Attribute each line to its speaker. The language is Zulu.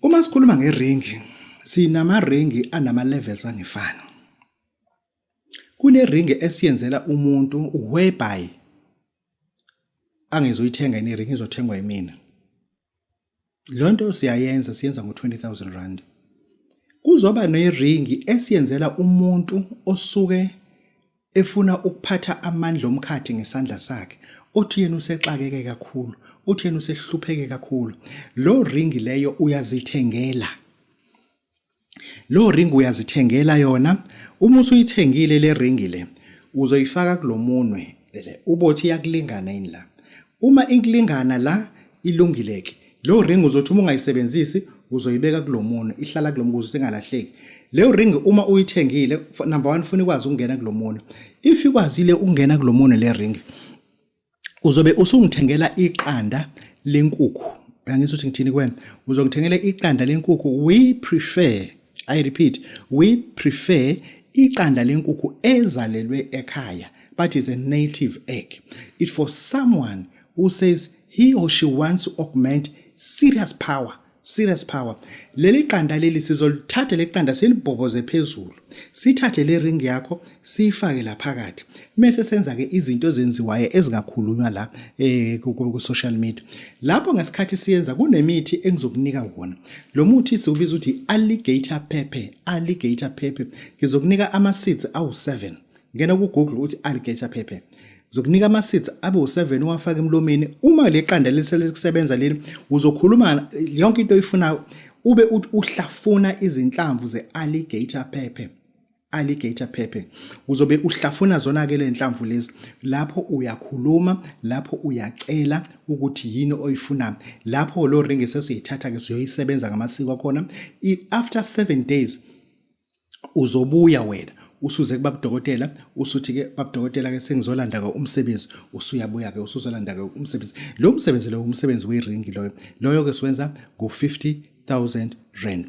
Speaker 1: Uma sikhuluma ngeringi, sinamaringi anama-levels angefani. Kuneringi esiyenzela umuntu whereby angizuyithenga ineringi, izothengwa yimina. Lo nto siyayenza, siyenza ngo-R20 000. Kuzoba neringi esiyenzela umuntu osuke efuna ukuphatha amandla omkhathi ngesandla sakhe, othi yena usexakeke kakhulu, othi yena usehlupheke kakhulu. Lo ringi leyo uyazithengela. Lo ring uyazithengela yona. Uma usuyithengile le ringi le, uzoyifaka kulomunwe le, ubothi iyakulingana yini la. Uma ikulingana la, ilungile ke. Lo ring uzothi uma ungayisebenzisi uzoyibeka kulomunwe, ihlala kulomunwe ukuze singalahleki. Leyo ring uma uyithengile, number 1, ufuna ikwazi ukungena kulomunwe. If ikwazile ukungena kulomunwe le ring, uzobe usungithengela iqanda lenkukhu. Uyangizwa ukuthi ngithini kuwena? Uzongithengela iqanda lenkukhu. We prefer, I repeat, we prefer iqanda lenkukhu ezalelwe ekhaya, but is a native egg. It for someone who says he or she wants to augment serious power, serious power. Leli qanda leli sizolithatha, leli qanda silibhoboze phezulu, sithathe le ring yakho siyifake la phakathi, mase senza ke izinto ezenziwayo ezingakhulunywa la ku social media. Lapho ngesikhathi siyenza kunemithi engizokunika wona. Lo muthi siwubiza ukuthi alligator pepper, alligator pepper. Ngizokunika ama seeds awu7. Ngena ku Google uthi alligator pepper. Zokunika ama seeds abe u7, uwafake emlomeni. Uma leqanda liselisebenza leli, uzokhuluma yonke into oyifunayo, ube uthi uhlafuna izinhlamvu ze-alligator pepper. Alligator pepper, uzobe uhlafuna zona ke le nhlamvu lezi. Lapho uyakhuluma, lapho uyacela ukuthi yini oyifunayo. Lapho lo ring sesiyithatha ke, siyoyisebenza ngamasiko akhona. After 7 days uzobuya wena usuze kubaba dokotela, usuthi ke, "Baba dokotela ke, sengizolanda ke umsebenzi." Usuyabuya ke, usuzolanda ke umsebenzi. Lo msebenzi lo, umsebenzi weringi loyo ke siwenza ngo R50 000.